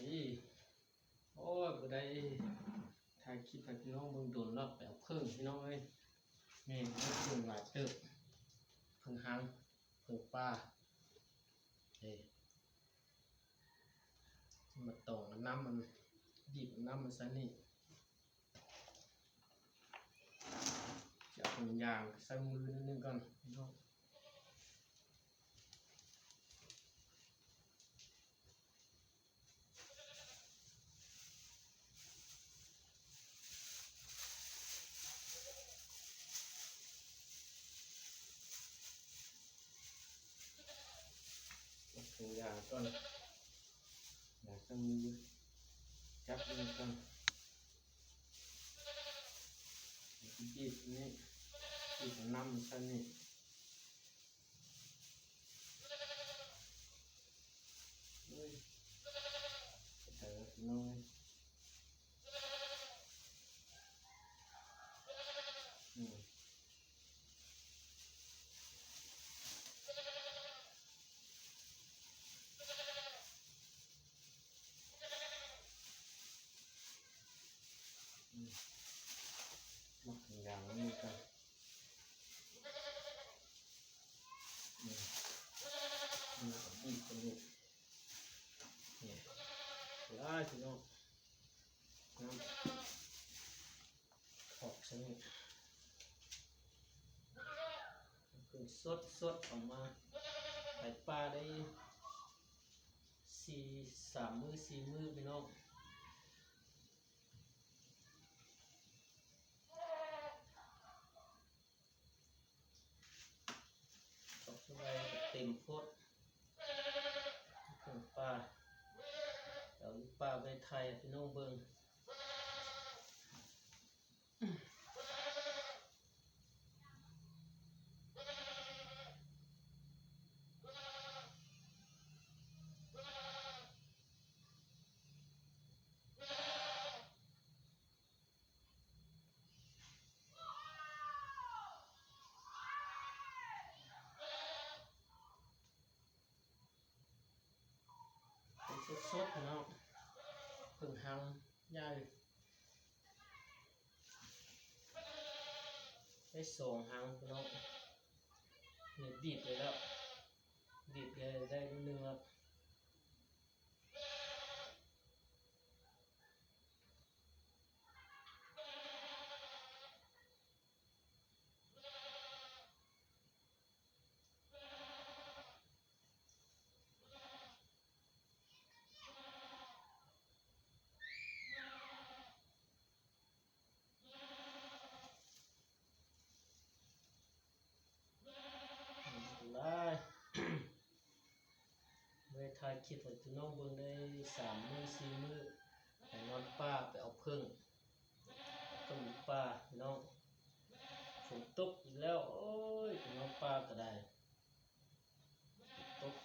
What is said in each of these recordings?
ໂອ້ຍ ບໍ່ໄດ້ຖ່າຍຄລິບໃຫ້ພີ່ນ້ອງເບິ່ງດົນແລ້ວ ໄປເອົາເຜິ້ງພີ່ນ້ອງເອີຍ. ແມ່ນເຜິ້ງຫຼາຍເຕີບ ເຜິ້ງຮັງ ເຜິ້ງປ່າ ເອີ ມາຕອງເອົານ້ຳມັນ ບີບເອົານ້ຳມັນໃສ່ນີ້. ຈະເອົາຖົງຢາງໃສ່ມືໜ້ອຍໜຶ່ງກ່ອນພີ່ນ້ອງ. ເອົາຖົງຢາງກ່ອນ ຢາງໃສ່ມື ຈັບມືກ່ອນ ບີບນີ້ ບີບເອົານ້ຳໃສ່ນີ້. ເອີຍ ເອີ ນ້ອຍ ອືມ ອືມ ໝາກຢາງມັນມີກັນ ອືມ ອືມ ບີບຕົງນີ້ ນີ້ ຫຼາຍພີ່ນ້ອງ ນ້ຳອອກຊະນິດ ເພິ່ງສົດໆ ອອກມາ ໄປປ່າໄດ້ສີ່ ສາມມື້ສີ່ມື້ພີ່ນ້ອງ. ດອກສະໄບກໍເຕັມໂພດ ເຄື່ອງປ່າ ເອົາຢູ່ປ່າໄວ້ຖ່າຍໃຫ້ພີ່ນ້ອງເບິ່ງ. ເປັນສົດໆ ພີ່ນ້ອງ ເພິ່ງຮັງໃຫຍ່ ໄດ້ສອງຮັງພີ່ນ້ອງ. ນີ້ບີບໄດ້ແລ້ວ ບີບໄດ້ໜຶ່ງແລ້ວ. ຫຼາຍ ບໍ່ໄດ້ຖ່າຍຄລິບໃຫ້ພີ່ນ້ອງເບິ່ງໄດ້ສາມມື້ສີ່ມື້ ໄປນອນປ່າ ໄປເອົາເຜິ້ງ ເອົາເຜິ້ງປ່າພີ່ນ້ອງ. ຝົນຕົກອີກແລ້ວ ໂອ້ຍ ໄປນອນປ່າກໍໄດ້ ຕົກ.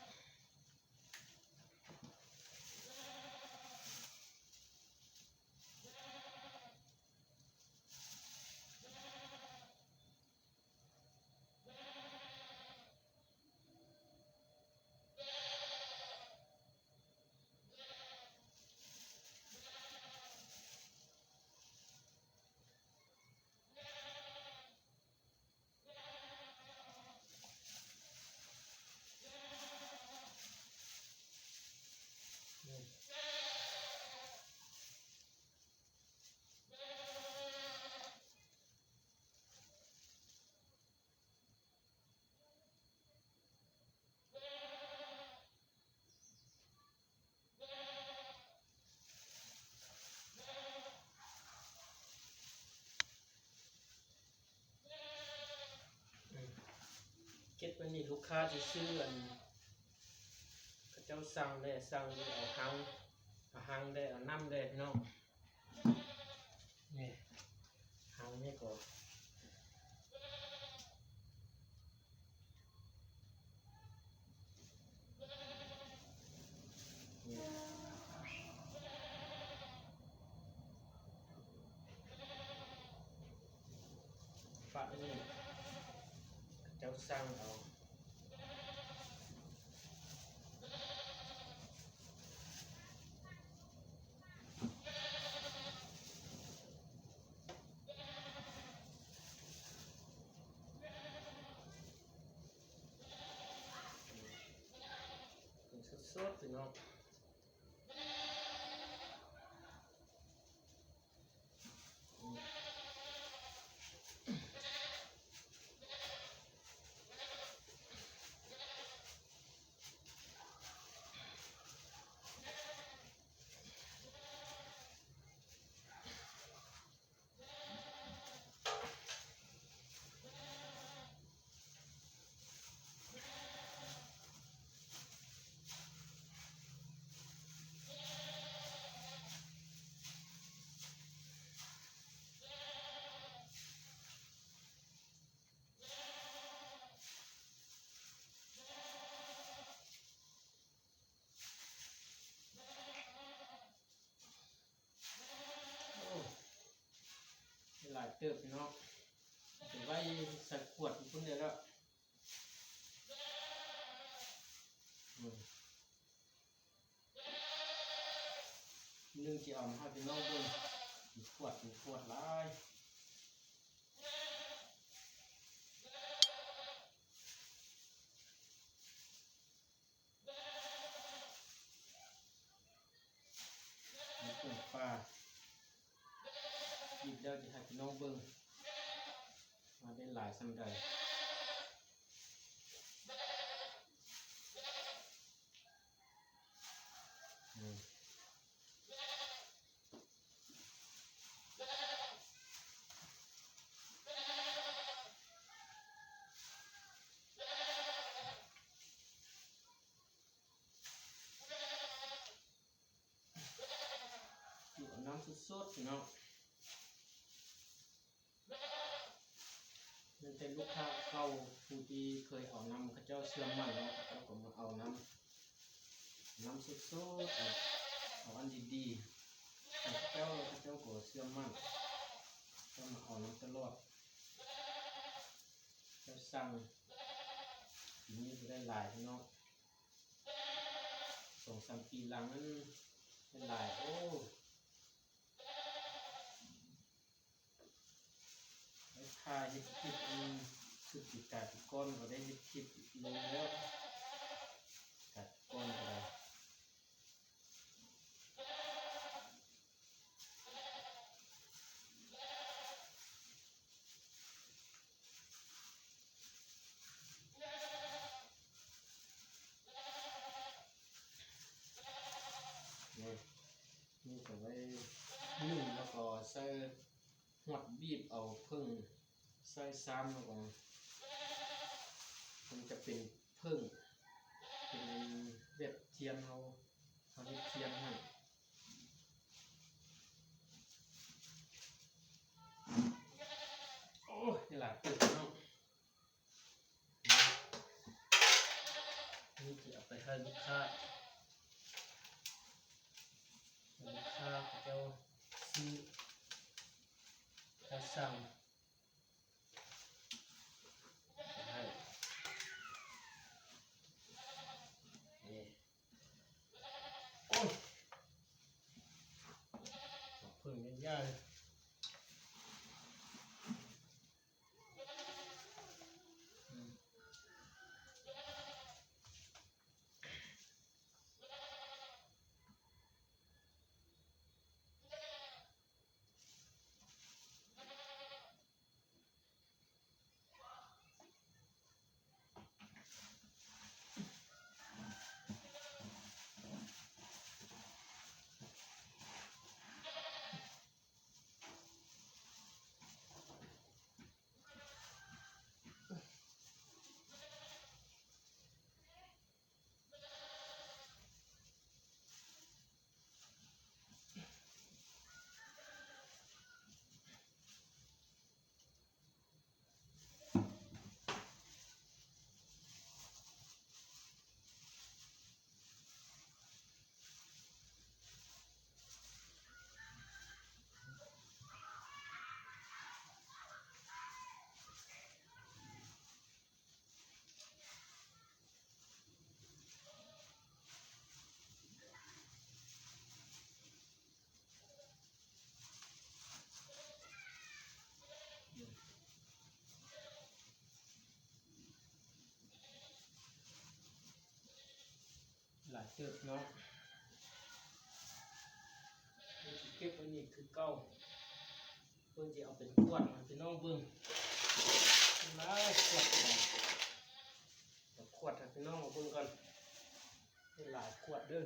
ເກັບໄວ້ນີ້ ລູກຄ້າຊິຊື້ອັນ ເຂົາເຈົ້າສັ່ງແດ່ ສັ່ງແດ່ ເອົາຮັງ ເອົາຮັງແດ່ ເອົານ້ຳແດ່ ພີ່ນ້ອງ. ນີ້ ຮັງນີ້ກໍ ນີ້ ຝາກນີ້ ເຂົາເຈົ້າສັ່ງເອົາ. ສດພີ່ນ້ອງ. ໂອ້ ຫຼາຍເຕີບພີ່ນ້ອງ ໄປໄວ້ໃສ່ຂວດພຸ້ນໄດ້ແລ້ວ. ອືມ ໜຶ່ງຊິເອົາມາໃຫ້ພີ່ນ້ອງເບິ່ງ ມີຂວດ ມີຂວດຫຼາຍ. ມີເປັນປາ ອີກແລ້ວຈະໃຫ້ພີ່ນ້ອງເບິ່ງວ່າໄດ້ຫຼາຍສ່ຳໃດ. ອືມ ຢູ່ເອົານ້ຳສົດໆ ພີ່ນ້ອງ. ແມ່ນແຕ່ລູກຄ້າເກົ່າ ຜູ້ທີ່ເຄີຍເອົານຳ ເຂົາເຈົ້າເຊື່ອໝັ້ນເນາະ ເຂົາເຈົ້າກໍມາເອົານຳ ນຳສົດໆ ເອົາ ເອົາອັນດີໆ ໃຫ້ເຂົາເຈົ້າ ເຂົາເຈົ້າກໍເຊື່ອໝັ້ນ ເຈົ້າມາເອົານຳຕະຫຼອດ ເຈົ້າສັ່ງ ປີນີ້ກໍໄດ້ຫຼາຍເນາະ ສອງສາມປີຫຼັງນັ້ນໄດ້ຫຼາຍ ໂອ້ ໄດ້ຄ່າເຮັດຄລິບ ອືມ ສຸດປີກາຍປີກ່ອນກໍໄດ້ເຮັດຄລິບລົງແລ້ວ ກາຍປີກ່ອນກໍໄດ້. ນີ້ ນີ້ກໍໄວ້ໜຶ້ງ ແລ້ວກໍໃສ່ ຮອດບີບເອົາເຜິ້ງໃສ່ຊາມ ແລ້ວກໍມັນຈະເປັນເຜິ້ງ ເປັນແບບທຽນເຮົາ ເຮົາເຮັດທຽນຫັ້ນ. ໂອ້ຍ ຫຼາຍເຕີບເນາະ. ນີ້ຊິເອົາໄປໃຫ້ລູກຄ້າ ໃຫ້ລູກຄ້າເຂົາເຈົ້າຊື້ ເຂົາເຈົ້າສັ່ງ ໃຫ້ ນີ້ ໂອ້ຍ ເຜິ້ງໃຫຍ່ໆ. ໂ ເຕີບເນາະ ເພິ່ນຊິເກັບອັນນີ້ຄືເກົ່າ ເພິ່ນຊິເອົາເປັນຂວດໃຫ້ພີ່ນ້ອງເບິ່ງ ຫຼາຍຂວດ ເອົາຂວດໃຫ້ພີ່ນ້ອງເບິ່ງກ່ອນ ຫຼາຍຂວດເດີ.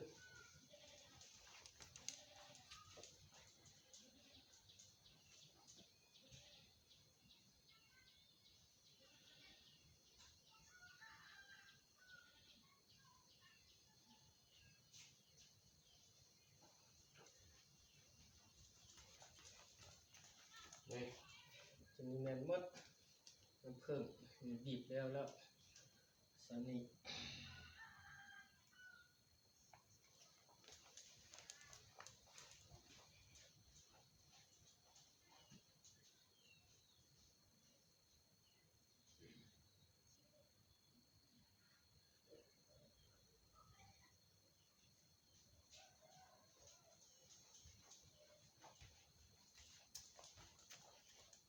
ນີ້ ຕົວນີ້ແມ່ນໝົດ ນ້ຳເຜິ້ງ ມີບີບແລ້ວ ແລ້ວສ່ວນນີ້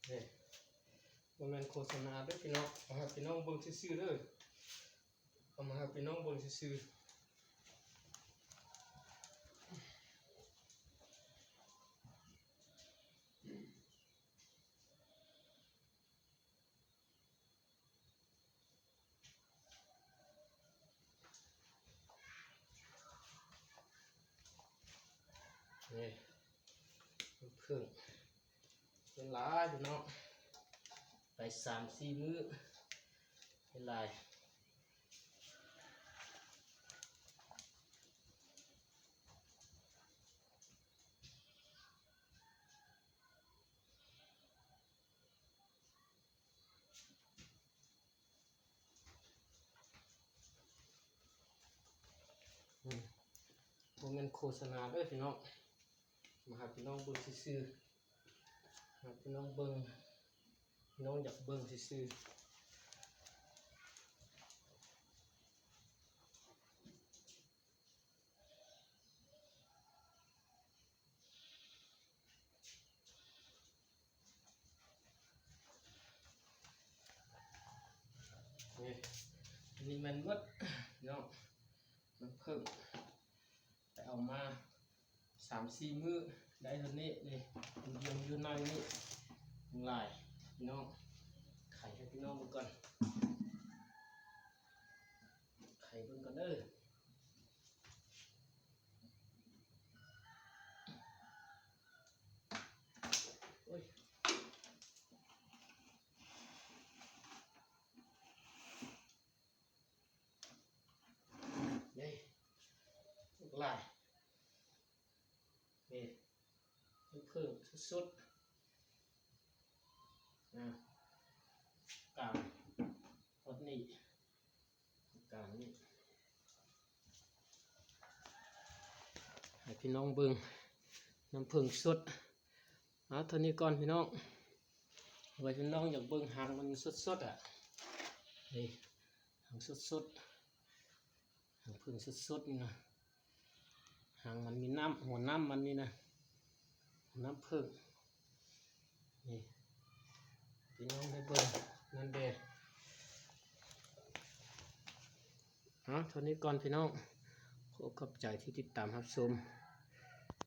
ນີ້ ບໍ່ແມ່ນໂຄສະນາເດີພີ່ນ້ອງ ເອົາໃຫ້ພີ່ນ້ອງເບິ່ງຊື່ໆເດີ ເອົາມາໃຫ້ພີ່ນ້ອງເບິ່ງຊື່ໆ. ນີ້ ເພິ່ງ ເປັນຫຼາຍພີ່ນ້ອງ ໄປສາມສີ່ມື້ ເປັນຫຼາຍ. ອືມ ບໍ່ແມ່ນໂຄສະນາເດີພີ່ນ້ອງ ມາໃຫ້ພີ່ນ້ອງເບິ່ງຊື່ໆ ໃຫ້ພີ່ນ້ອງເບິ່ງ ພີ່ນ້ອງຢາກເບິ່ງຊື່ໆ. ນີ້ ອັນນີ້ແມ່ນໝົດເນາະ ນ້ຳເຜິ້ງ ໄປເອົາມາສາມສີ່ມື້ ໄດ້ເທົ່ານີ້ ນີ້ ມັນຢູ່ໃນນີ້ ຫຼາຍພີ່ນ້ອງ ໄຂໃຫ້ພີ່ນ້ອງເບິ່ງກ່ອນ ໄຂເບິ່ງກ່ອນເດີ. ໂອ້ຍ ນີ້ ຫຼາຍ ນີ້ ເພິ່ງສຸດໆ ອາ ກາງຮອດນີ້ ກາງນີ້ ໃຫ້ພີ່ນ້ອງເບິ່ງ ນ້ຳເຜິ້ງສົດ. ເອົາເທົ່ານີ້ກ່ອນພີ່ນ້ອງ ເພື່ອພີ່ນ້ອງຢາກເບິ່ງຫາງມັນສົດໆ ອະ ນີ້ ຫາງສົດໆ ຫາງເຜິ້ງສົດໆ ນີ້ນະ ຫາງມັນມີນ້ຳ ຫົວນ້ຳມັນນີ້ນະ ຫົວນ້ຳເຜິ້ງ ນີ້ ພີ່ນ້ອງໄດ້ເບິ່ງນັ້ນເດ້. ເອົາເທົ່ານີ້ກ່ອນພີ່ນ້ອງ ຂໍຂອບໃຈທີ່ຕິດຕາມຮັບຊົມ